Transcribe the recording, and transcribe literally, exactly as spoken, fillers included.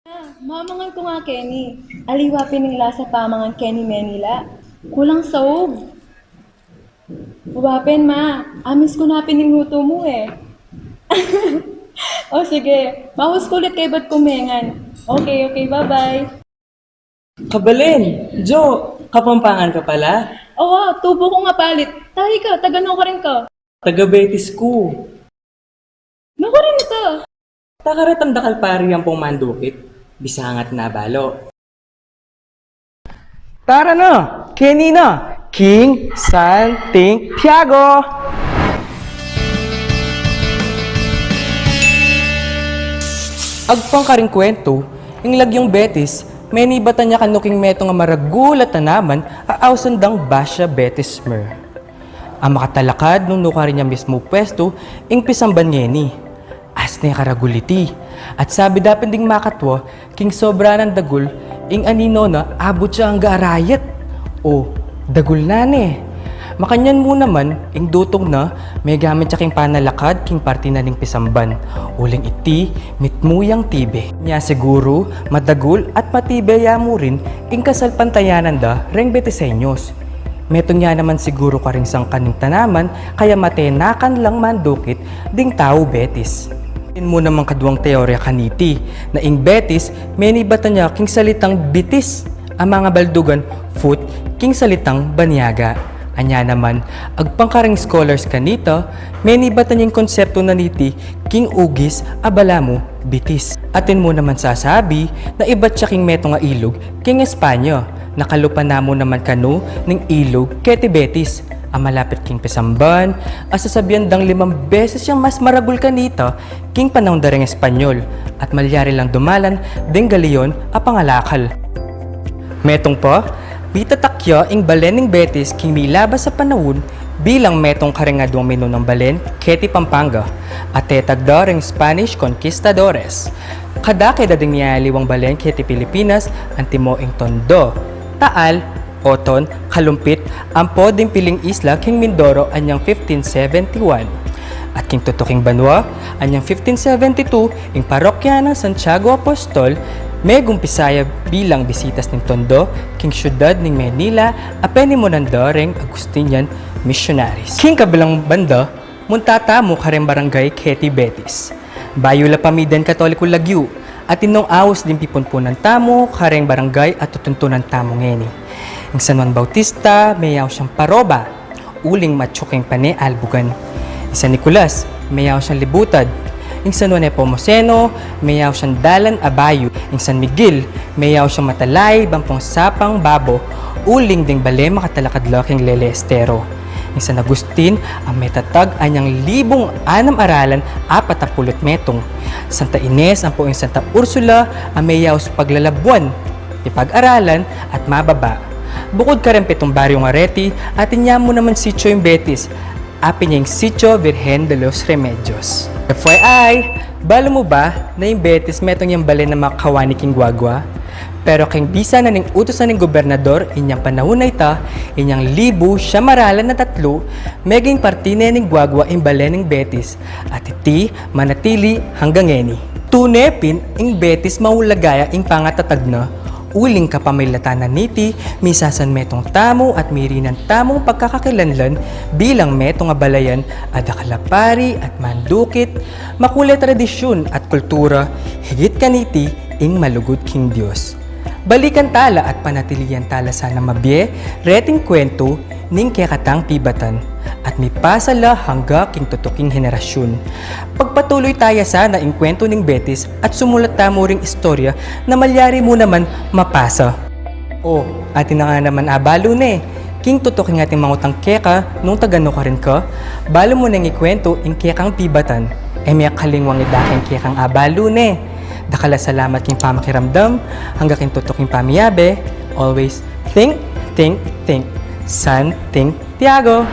Ah, mamangan ku nga keni. Aliwa pin ing lasa pamangan keni Manila. Kulang saug. Wa pin, ma. Amis ku na pin ing lutu mu e. O sige, maus ku ulit kaybat ku mengan. Okay, okay, bye-bye. Kabalen, Jo, Kapampangan ka pala? Awa, tubu kung Apalit. Tahi ka, taga nu karin ka? Taga Betis ku. Nu karin ita? Takarat ang dakal pari ampong mandukit, bisa ngat na balo. Tara na, keni na, king Santiago! Agpang karing kwentu, ing lagyung Betis, menibatan ya kanu king metung a maragul a tanaman a ausan dang Bassia Betis myrrh. A makatalakad nung nukarin ya mismu puestu ing pisamban ngeni. Asne karagul iti. At sabi da pin ding makatua, king sobra nang dagul, ing anino na abut ya angga arayat. O, dagul na ne. Makanyan mu naman, ing dutung na, megamit ya king panalakad king parti na ning pisamban. Uling iti, mitmu yang tibe. Nya siguru, madagul at matibe ya mu rin ing kasalpantayanan da reng Betiseños. Metung ya naman siguru karing sangkan ning tanaman, kaya matenakan lang mandukit ding tau Betis. Atin mu namang kaduang teorya kaniti, na ing Betis, menibatan ya king salitang bitis, a mangabaldugan foot king salitang banyaga. Anya naman, agpang karing scholars kanita, menibatan ya ing konseptu na niti king ugis a balamu bitis. Atin mu naman sasabi na ibat ya king metung a ilug king Espanya, na kalupa na mu naman kanu ning ilug keti Betis, a malapit king pisamban, a sasabian dang limang beses yang mas maragul kanita king panaun da reng Espanyol, at malyari lang dumalan deng galeon a pangalakal. Metung pa, mitatak ya ing balen ning Betis king milabas a panaun bilang metung karing aduang minunang balen keti Pampanga, a tetag da reng Spanish conquistadores. Kadakit da ding mialiwang balen keti Pilipinas, antimo ing Tondo, Taal, Oton, Kalumpit, ampo ding piling isla king Mindoro anyang fifteen seventy-one. At king tutuking banua, anyang fifteen seventy-two, ing parokya nang Santiago Apostol, megumpisaya bilang bisitas ning Tondo king syudad ning Manila, a penimunan da reng Agustinian missionaries. King kabilang banda, munta tamu kareng barangay keti Betis. Bayu la pamidan Katolikong lagyu, atin nung aus ding pipunpunan tamu kareng barangay a tutuntunan tamu ngeni. Ing San Juan Bautista, meyaus yang paroba, uling matyuk ing pane albugan. Ing San Nicolas, meyaus yang libutad. Ing San Juan Nepomuceno, meyaus yang dalan a bayu. Ing San Miguel, meyaus yang matalay, ampong sapang babo, uling ding bale makatalakad la king lele estero. Ing San Agustin, a metatag anyang libung anam a ralan apat a pulu't metung. Santa Ines ampo ing Santa Ursula, a meyaus paglalabwan, ipag-aralan at mababa. Bukud kareng pitung baryung areti, atin ya mu naman sitio ing Betis, a pin ya ing Sitio Virgen de los Remedios. F Y I, balu mu ba na ing Betis metung yang balen a makawani king guagua? Pero king bisa na ning utusan ning gobernador inyang panaun a ita, inyang libu siyam a ralan at atlu, meging parti ne ning guagua ing balen ning Betis, at iti manatili anggang ngeni. Tune pin ing Betis maulaga ya ing pangatatag na, uling kapamilatan na niti, misasanmetung tamu at mirinan tamung pagkakakilanlan bilang metung a balayan a dakal a pari at mandukit, makuli a tradisyun at kultura, higit kaniti ing malugud king Dios. Balikan tala at panatilian tala sana mabie reting kwentu ning kekatang pibatan, at mipasa la angga king tutuking henerasyun. Pagpatuloy taya sana ing kwentu ning Betis at sumulat tamu ring istorya na malyari mu naman mapasa. O, atin na nga naman abalu ne, king tutuking ating mangutang keka nung taga nu karin ka, balu mu neng ikwentu ing kekang pibatan. E me kalingwang ida king kekang abalu ne. Dakal a salamat king pamakiramdam, angga king tutuking pamiyabe, always think, think, think. Santiago.